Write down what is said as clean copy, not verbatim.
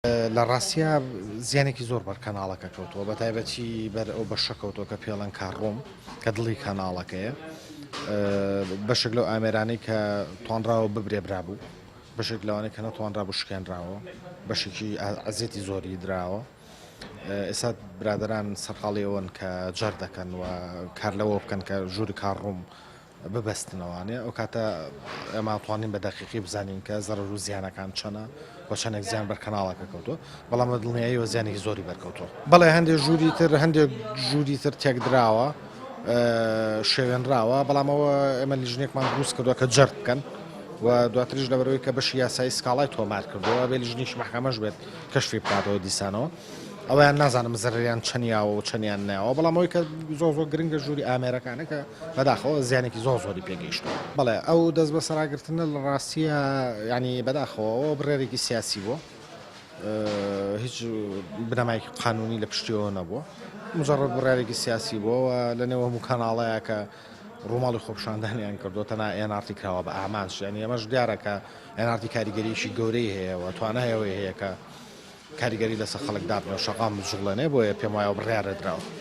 لە ڕاستیا زیانێکی زۆر بەر کەناڵەکە کەوتووە، بە تایبەتی بەر ئەو بەشە کەوتووە کە پێڵەن کاڕوم کە دڵی کەناڵەکەیە. بەشێک لەو ئامێرانەی کە توانراوە ببرێ برابوو، بەشێک لەوانەی کە نەتوانرابوو شکێنراوە، بەشێکی ئەزیەتی زۆری دراوە. ئێستا برادەران سەرقاڵی ئەوەن کە جەر دەکەن و کار لەوە بکەن کە ژووری کاڕوم ببەستنەوانێ ئەو کاتە ئێمە توانین بە دەقیقی بزانین کە زەرەر و زیانەکان چەنە و چەندێک زیان بەر کەناڵەکە کەوتووە، بەڵام بە دڵنیاییەوە زیانێکی زۆری بەرکەوتووە. بەڵێ هەندێک ژووری تر هەندێک ژووری تر تێکدراوە شێوێنراوە، بەڵام ئەوە ئێمە لیژنێکمان دروست کردووە کە جەرد بکەن و دواتریش لەبەرەوەی کە بەشی یاسایی سکاڵای تۆمار کردووە بێ لیژنێکی مەحکەمەش بێت کەشفی بکاتەوە دیسانەوە. ئەویان نازانم زەرەریان چەند یاوە و چەندیان ناوە، بەڵام ئەوەی کە زۆر زۆر گرنگە ژووری ئامێرەکانە کە بەداخەوە زیانێکی زۆر زۆری پێگەیشتووە. بەڵێ ئەو دەست بەسەراگرتنە لە ڕاستیە یعنی بەداخەوە ئەوە بڕیارێکی سیاسی بووە، هیچ بنەمایەکی قانونی لە پشتیەوە نەبووە، مجرد بڕیارێکی سیاسی بووە و لە نێو هەموو کەناڵەیە کە ڕووماڵی خۆپیشاندانیان کردووە تەنها ئێن ئاڕ تی کراوە بە ئامانج، یعنی ئەمەش دیارە کە ئێن ئاڕ تی کاریگەریی گەورەی هەیە و توانای ئەوەی هەیە کە کاریگەری لەسەر خەڵک دابنێ و شەقام بجوڵێنێ، بۆیە پێم وایە بڕیارە دراوە.